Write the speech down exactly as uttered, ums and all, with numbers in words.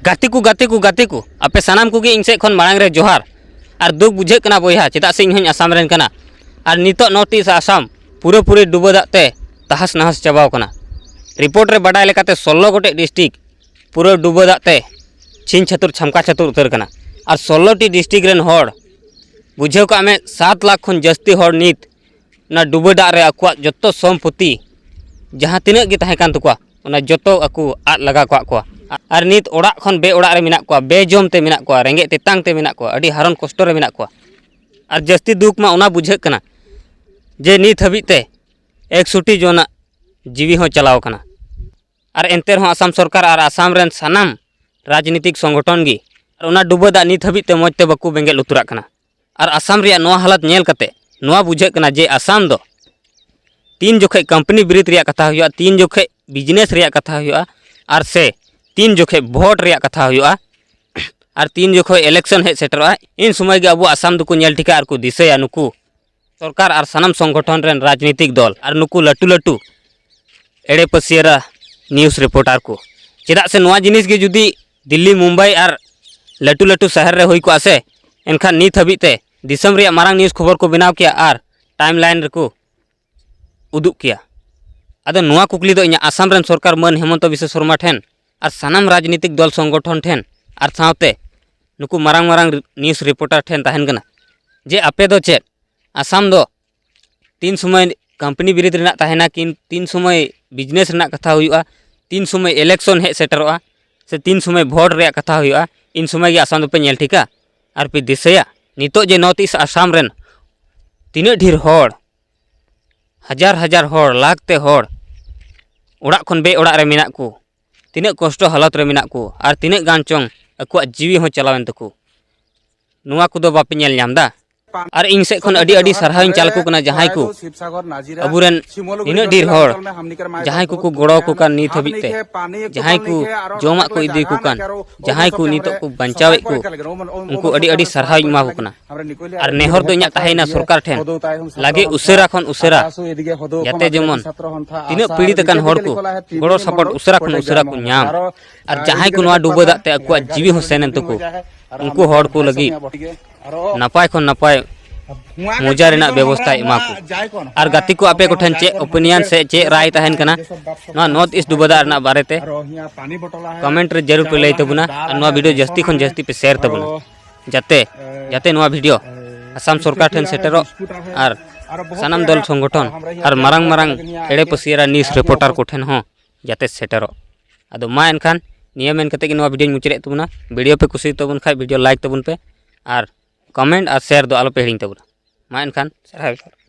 ᱜᱟᱛᱮ ᱠᱚ, ᱜᱟᱛᱮ ᱠᱚ, ᱜᱟᱛᱮ ᱠᱚ, ᱟᱯᱮ ᱥᱟᱱᱟᱢ ᱠᱚᱜᱮ ᱤᱧ ᱥᱮᱫ ᱠᱷᱚᱱ ᱢᱟᱲᱟᱝ ᱨᱮ ᱡᱚᱦᱟᱨ᱾ ᱟᱨ ᱫᱩᱠ ᱵᱩᱡᱷᱟᱹᱜ ᱠᱟᱱᱟ ᱵᱚᱭᱦᱟ, ᱪᱮᱫᱟᱜ ᱥᱮ ᱤᱧ ᱦᱚᱸᱧ ᱟᱥᱟᱢ ᱨᱮᱱ ᱠᱟᱱᱟ᱾ ᱟᱨ ᱱᱤᱛᱚᱜ North East ᱟᱥᱟᱢ ᱯᱩᱨᱟᱹᱯᱩᱨᱤ ᱰᱩᱵᱟᱹ ᱫᱟᱜ ᱛᱮ ᱛᱟᱦᱟᱥ ᱱᱟᱦᱟᱥ ᱪᱟᱵᱟᱣ ᱠᱟᱱᱟ᱾ ᱨᱤᱯᱳᱨᱴ ᱨᱮ ᱵᱟᱰᱟᱭ ᱞᱮᱠᱟᱛᱮ ᱥᱳᱞᱞᱳ ᱜᱚᱴᱮᱡ ᱰᱤᱥᱴᱨᱤᱠᱴ ᱯᱩᱨᱟᱹ ᱰᱩᱵᱟᱹ ᱫᱟᱜ ᱛᱮ ᱪᱷᱤᱝ ᱪᱷᱟᱹᱛᱩᱨ ᱪᱷᱟᱢᱠᱟ ᱪᱷᱟᱹᱛᱩᱨ ᱩᱛᱟᱹᱨ ᱠᱟᱱᱟ᱾ ᱟᱨ ᱥᱳᱞᱞᱳ ᱴᱤ ᱰᱤᱥᱴᱨᱤᱠᱴ ᱨᱮᱱ ᱦᱚᱲ, ᱵᱩᱡᱷᱟᱹᱣ ᱠᱟᱜ ᱢᱮ, ᱥᱟᱛ ᱞᱟᱠᱷ ᱠᱷᱚᱱ ᱡᱟᱹᱥᱛᱤ ᱦᱚᱲ ᱱᱤᱛ ᱚᱱᱟ ᱰᱩᱵᱟᱹ ᱫᱟᱜ ᱨᱮ ᱟᱠᱚᱣᱟᱜ ᱡᱚᱛᱚ ᱥᱚᱢᱯᱚᱛᱤ, ᱡᱟᱦᱟᱸ ᱛᱤᱱᱟᱹᱜ ᱜᱮ ᱛᱟᱦᱮᱸ ᱠᱟᱱ ᱛᱟᱠᱚᱣᱟ, ᱚᱱᱟ ᱡᱚᱛᱚ ᱟᱠᱚ ᱟᱫ ᱞᱟᱜᱟ ᱠᱟᱜ ᱠᱚᱣᱟ᱾ ᱟᱨ ᱱᱤᱛ ᱚᱲᱟᱜ ᱠᱷᱚᱱ ᱵᱮ ᱚᱲᱟᱜ ᱨᱮ ᱢᱮᱱᱟᱜ ᱠᱚᱣᱟ, ᱵᱮ ᱡᱚᱢ ᱛᱮ ᱢᱮᱱᱟᱜ ᱠᱚᱣᱟ, ᱨᱮᱸᱜᱮᱡ ᱛᱮᱛᱟᱝ ᱛᱮ ᱢᱮᱱᱟᱜ ᱠᱚᱣᱟ, ᱟᱹᱰᱤ ᱦᱟᱨᱚᱱ ᱠᱚᱥᱴᱚ ᱨᱮ ᱢᱮᱱᱟᱜ ᱠᱚᱣᱟ᱾ ᱟᱨ ᱡᱟᱹᱥᱛᱤ ᱫᱩᱠ ᱢᱟ ᱚᱱᱟ ᱵᱩᱡᱷᱟᱹᱜ ᱠᱟᱱᱟ ᱡᱮ ᱱᱤᱛ ᱦᱟᱹᱵᱤᱡ ᱛᱮ ᱮᱠᱥᱚᱴᱤ ᱡᱚᱱᱟᱜ ᱡᱤᱣᱤ ᱦᱚᱸ ᱪᱟᱞᱟᱣ ᱠᱟᱱᱟ᱾ ᱟᱨ ᱮᱱᱛᱮ ᱨᱮᱦᱚᱸ ᱟᱥᱟᱢ ᱥᱚᱨᱠᱟᱨ ᱟᱨ ᱟᱥᱟᱢ ᱨᱮᱱ ᱥᱟᱱᱟᱢ ᱨᱟᱡᱽᱱᱤᱛᱤᱠ ᱥᱚᱝᱜᱚᱴᱷᱚᱱ ᱜᱮ ᱟᱨ ᱚᱱᱟ ᱰᱩᱵᱟᱹ ᱫᱟᱜ ᱱᱤᱛ ᱦᱟᱹᱵᱤᱡ ᱛᱮ ᱢᱚᱡᱽ ᱛᱮ ᱵᱟᱠᱚ ᱵᱮᱸᱜᱮᱫ ᱩᱛᱟᱹᱨᱟᱜ ᱠᱟᱱᱟ᱾ ᱟᱨ ᱟᱥᱟᱢ ᱨᱮᱭᱟᱜ ᱱᱚᱣᱟ ᱦᱟᱞᱚᱛ ᱧᱮᱞ ᱠᱟᱛᱮ ᱱᱚᱣᱟ ᱵᱩᱡᱷᱟᱹᱜ ᱠᱟᱱᱟ ᱡᱮ ᱟᱥᱟᱢ ᱫᱚ ᱛᱤᱱ ᱡᱚᱠᱷᱮᱡ ᱠᱳᱢᱯᱟᱱᱤ ᱵᱤᱨᱤᱫ ᱨᱮᱭᱟᱜ ᱠᱟᱛᱷᱟ ᱦᱩᱭᱩᱜᱼᱟ, ᱛᱤᱱ ᱡᱚᱠᱷᱮᱡ ᱵᱤᱡᱽᱱᱮᱥ ᱨᱮᱭᱟᱜ ᱠᱟᱛᱷᱟ ᱦᱩᱭᱩᱜᱼᱟ, ᱟᱨ ᱥᱮ ᱛᱤᱱ ᱡᱚᱠᱷᱮᱡ ᱵᱷᱳᱴ ᱨᱮᱭᱟᱜ ᱠᱟᱛᱷᱟ ᱦᱩᱭᱩᱜᱼᱟ, ᱟᱨ ᱛᱤᱱ ᱡᱚᱠᱷᱚᱡ ᱤᱞᱮᱠᱥᱚᱱ ᱦᱮᱡ ᱥᱮᱴᱮᱨᱚᱜᱼᱟ, ᱤᱱ ᱥᱚᱢᱚᱭ ᱜᱮ ᱟᱵᱚ ᱟᱥᱟᱢ ᱫᱚᱠᱚ ᱧᱮᱞ ᱴᱷᱤᱠᱟ ᱟᱨ ᱠᱚ ᱫᱤᱥᱟᱹᱭᱟ ᱱᱩᱠᱩ ᱥᱚᱨᱠᱟᱨ ᱟᱨ ᱥᱟᱱᱟᱢ ᱥᱚᱝᱜᱚᱴᱷᱚᱱ ᱨᱮᱱ ᱨᱟᱡᱽᱱᱤᱛᱤᱠ ᱫᱚᱞ ᱟᱨ ᱱᱩᱠᱩ ᱞᱟᱹᱴᱩ ᱞᱟᱹᱴᱩ ᱮᱲᱮ ᱯᱟᱹᱥᱭᱟᱹᱨᱟ ᱱᱤᱭᱩᱡᱽ ᱨᱤᱯᱳᱨᱴᱟᱨ ᱠᱚ᱾ ᱪᱮᱫᱟᱜ ᱥᱮ ᱱᱚᱣᱟ ᱡᱤᱱᱤᱥ ᱜᱮ ᱡᱩᱫᱤ ᱫᱤᱞᱞᱤ, ᱢᱩᱢᱵᱟᱭ ᱟᱨ ᱞᱟᱹᱴᱩ ᱞᱟᱹᱴᱩ ᱥᱟᱦᱟᱨ ᱨᱮ ᱦᱩᱭ ᱠᱚᱜᱼᱟ ᱥᱮ, ᱮᱱᱠᱷᱟᱱ ᱱᱤᱛ ᱦᱟᱹᱵᱤᱡ ᱛᱮ ᱫᱤᱥᱚᱢ ᱨᱮᱭᱟᱜ ᱢᱟᱨᱟᱝ ᱱᱤᱭᱩᱡᱽ ᱠᱷᱚᱵᱚᱨ ᱠᱚ ᱵᱮᱱᱟᱣ ᱠᱮᱭᱟ ᱟᱨ ᱴᱟᱭᱤᱢ ᱞᱟᱭᱤᱱ ᱨᱮᱠᱚ ᱩᱫᱩᱜ ᱠᱮᱭᱟ᱾ ᱟᱫᱚ ᱱᱚᱣᱟ ᱠᱩᱠᱞᱤ ᱫᱚ ᱤᱧᱟᱹᱜ ᱟᱥᱟᱢ ᱨᱮᱱ ᱥᱚᱨᱠᱟᱨ ᱢᱟᱹᱱ ᱦᱮᱢᱚᱱᱛᱚ ᱵᱤᱥᱥᱚ ᱥᱚᱨᱢᱟ ᱴᱷᱮᱱ ᱟᱨ ᱥᱟᱱᱟᱢ ᱨᱟᱡᱽᱱᱤᱛᱤᱠ ᱫᱚᱞ ᱥᱚᱝᱜᱚᱴᱷᱚᱱ ᱴᱷᱮᱱ ᱟᱨ ᱥᱟᱶᱛᱮ ᱱᱩᱠᱩ ᱢᱟᱨᱟᱝ ᱢᱟᱨᱟᱝ ᱱᱤᱭᱩᱡᱽ ᱨᱤᱯᱳᱨᱴᱟᱨ ᱴᱷᱮᱱ ᱛᱟᱦᱮᱱ ᱠᱟᱱᱟ ᱡᱮ ᱟᱯᱮ ᱫᱚ ᱪᱮᱫ ᱟᱥᱟᱢ ᱫᱚ ᱛᱤᱱ ᱥᱚᱢᱚᱭ ᱠᱳᱢᱯᱟᱱᱤ ᱵᱤᱨᱤᱫ ᱨᱮᱱᱟᱜ ᱛᱟᱦᱮᱱᱟ, ᱠᱤᱱ ᱛᱤᱱ ᱥᱚᱢᱚᱭ ᱵᱤᱡᱽᱱᱮᱥ ᱨᱮᱱᱟᱜ ᱠᱟᱛᱷᱟ ᱦᱩᱭᱩᱜᱼᱟ, ᱛᱤᱱ ᱥᱚᱢᱚᱭ ᱤᱞᱮᱠᱥᱚᱱ ᱦᱮᱡ ᱥᱮᱴᱮᱨᱚᱜᱼᱟ, ᱥᱮ ᱛᱤᱱ ᱥᱚᱢᱚᱭ ᱵᱷᱳᱴ ᱨᱮᱭᱟᱜ ᱠᱟᱛᱷᱟ ᱦᱩᱭᱩᱜᱼᱟ, ᱤᱱ ᱥᱚᱢᱚᱭ ᱜᱮ ᱟᱥᱟᱢ ᱫᱚᱯᱮ ᱧᱮᱞ ᱴᱷᱤᱠᱟ ᱟᱨ ᱯᱮ ᱫᱤᱥᱟᱹᱭᱟ? ᱱᱤᱛᱚᱜ ᱡᱮ North East ᱟᱥᱟᱢ ᱨᱮᱱ ᱛᱤᱱᱟᱹᱜ ᱰᱷᱮᱨ ᱦᱚᱲ, ᱦᱟᱡᱟᱨ ᱦᱟᱡᱟᱨ ᱦᱚᱲ, ᱞᱟᱠᱷ ᱛᱮ ᱦᱚᱲ ᱚᱲᱟᱜ ᱠᱷᱚᱱ ᱵᱮ ᱚᱲᱟᱜ ᱨᱮ ᱢᱮᱱᱟᱜ ᱠᱚ, ᱛᱤᱱᱟᱹᱜ ᱠᱚᱥᱴᱚ ᱦᱟᱞᱚᱛ ᱨᱮ ᱢᱮᱱᱟᱜ ᱠᱚ ᱟᱨ ᱛᱤᱱᱟᱹᱜ ᱜᱟᱱ ᱪᱚᱝ ᱟᱠᱚᱣᱟᱜ ᱡᱤᱣᱤ ᱦᱚᱸ ᱪᱟᱞᱟᱣᱮᱱ ᱛᱟᱠᱚ, ᱱᱚᱣᱟ ᱠᱚᱫᱚ ᱵᱟᱯᱮ ᱧᱮᱞ ᱧᱟᱢ ᱮᱫᱟ? ᱟᱨ ᱤᱧ ᱥᱮᱫ ᱠᱷᱚᱱ ᱟᱹᱰᱤ ᱟᱹᱰᱤ ᱥᱟᱨᱦᱟᱣᱤᱧ ᱪᱟᱞ ᱟᱠᱚ ᱠᱟᱱᱟ, ᱡᱟᱦᱟᱸᱭ ᱠᱚ ᱟᱵᱚᱨᱮᱱ ᱱᱤᱱᱟᱹᱜ ᱰᱷᱮᱨ ᱦᱚᱲ, ᱡᱟᱦᱟᱸᱭ ᱠᱚᱠᱚ ᱜᱚᱲᱚ ᱟᱠᱚ ᱠᱟᱱ ᱱᱤᱛ ᱦᱟᱹᱵᱤᱡ ᱛᱮ, ᱡᱟᱦᱟᱸᱭ ᱠᱚ ᱡᱚᱢᱟᱜ ᱠᱚ ᱤᱫᱤ ᱟᱠᱚ ᱠᱟᱱ, ᱡᱟᱦᱟᱸᱭ ᱠᱚ ᱱᱤᱛᱚᱜ ᱠᱚ ᱵᱟᱧᱪᱟᱣᱮᱫ ᱠᱚ, ᱩᱱᱠᱩ ᱟᱹᱰᱤ ᱟᱹᱰᱤ ᱥᱟᱨᱦᱟᱣᱤᱧ ᱮᱢᱟ ᱠᱚ ᱠᱟᱱᱟ᱾ ᱟᱨ ᱱᱮᱦᱚᱨ ᱫᱚ ᱤᱧᱟᱹᱜ ᱛᱟᱦᱮᱸᱭᱮᱱᱟ ᱥᱚᱨᱠᱟᱨ ᱴᱷᱮᱱ, ᱞᱟᱜᱮ ᱩᱥᱟᱹᱨᱟ ᱠᱷᱚᱱ ᱩᱥᱟᱹᱨᱟ, ᱡᱟᱛᱮ ᱡᱮᱢᱚᱱ ᱛᱤᱱᱟᱹᱜ ᱯᱤᱲᱤᱛ ᱟᱠᱟᱱ ᱦᱚᱲ ᱠᱚ ᱜᱚᱲᱚ ᱥᱟᱯᱚᱴ ᱩᱥᱟᱹᱨᱟ ᱠᱷᱚᱱ ᱩᱥᱟᱹᱨᱟ ᱠᱚ ᱧᱟᱢ, ᱟᱨ ᱡᱟᱦᱟᱸᱭ ᱠᱚ ᱱᱚᱣᱟ ᱰᱩᱵᱟᱹ ᱫᱟᱜ ᱛᱮ ᱟᱠᱚᱣᱟᱜ ᱡᱤᱣᱤ ᱦᱚᱸ ᱥᱮᱱ ᱮᱱ ᱛᱟᱠᱚ, ᱩᱱᱠᱩ ᱦᱚᱲ ᱠᱚ ᱞᱟᱹᱜᱤᱫ ᱱᱟᱯᱟᱭ ᱠᱷᱚᱱ ᱱᱟᱯᱟᱭ ᱢᱚᱡᱟ ᱨᱮᱱᱟᱜ ᱵᱮᱵᱚᱥᱛᱷᱟᱭ ᱮᱢᱟ ᱠᱚ᱾ ᱟᱨ ᱜᱟᱛᱮ ᱠᱚ, ᱟᱯᱮ ᱠᱚᱴᱷᱮᱱ ᱪᱮᱫ opinion ᱥᱮ ᱪᱮᱫ ᱨᱟᱭ ᱛᱟᱦᱮᱱ ᱠᱟᱱᱟ ᱱᱚᱣᱟ North East ᱰᱩᱵᱟᱹ ᱫᱟᱜ ᱨᱮᱱᱟᱜ ᱵᱟᱨᱮᱛᱮ, comment ᱨᱮ ᱡᱟᱹᱨᱩᱲ ᱯᱮ ᱞᱟᱹᱭ ᱛᱟᱵᱚᱱᱟ, ᱟᱨ ᱱᱚᱣᱟ video ᱡᱟᱹᱥᱛᱤ ᱠᱷᱚᱱ ᱡᱟᱹᱥᱛᱤ ᱯᱮ share ᱛᱟᱵᱚᱱᱟ, ᱡᱟᱛᱮ ᱡᱟᱛᱮ ᱱᱚᱣᱟ video ᱟᱥᱟᱢ ᱥᱚᱨᱠᱟᱨ ᱴᱷᱮᱱ ᱥᱮᱴᱮᱨᱚᱜ ᱟᱨ ᱥᱟᱱᱟᱢ ᱫᱚᱞ ᱥᱚᱝᱜᱚᱴᱷᱚᱱ ᱟᱨ ᱢᱟᱨᱟᱝ ᱢᱟᱨᱟᱝ ᱮᱲᱮ ᱯᱟᱹᱥᱤᱭᱟᱹᱨᱟ news reporter ᱠᱚᱴᱷᱮᱱ ᱦᱚᱸ ᱡᱟᱛᱮ ᱥᱮᱴᱮᱨᱚᱜ᱾ ᱟᱫᱚ ᱢᱟ ᱮᱱᱠᱷᱟᱱ ᱱᱤᱭᱟᱹ ᱢᱮᱱ ᱠᱟᱛᱮ ᱜᱮ ᱱᱚᱣᱟ video ᱧ ᱢᱩᱪᱟᱹᱫᱮᱫ ᱛᱟᱵᱚᱱᱟ᱾ Video ᱯᱮ ᱠᱩᱥᱤ ᱛᱟᱵᱚᱱ ᱠᱷᱟᱡ video like ᱛᱟᱵᱚᱱ ᱯᱮ, ᱟᱨ comment ᱟᱨ share ᱫᱚ ᱟᱞᱚ ᱯᱮ ᱦᱤᱲᱤᱧ ᱛᱟᱵᱚᱱᱟ᱾ ᱢᱟ ᱮᱱᱠᱷᱟᱱ ᱥᱟᱨᱦᱟᱣ ᱡᱚᱦᱟᱨ᱾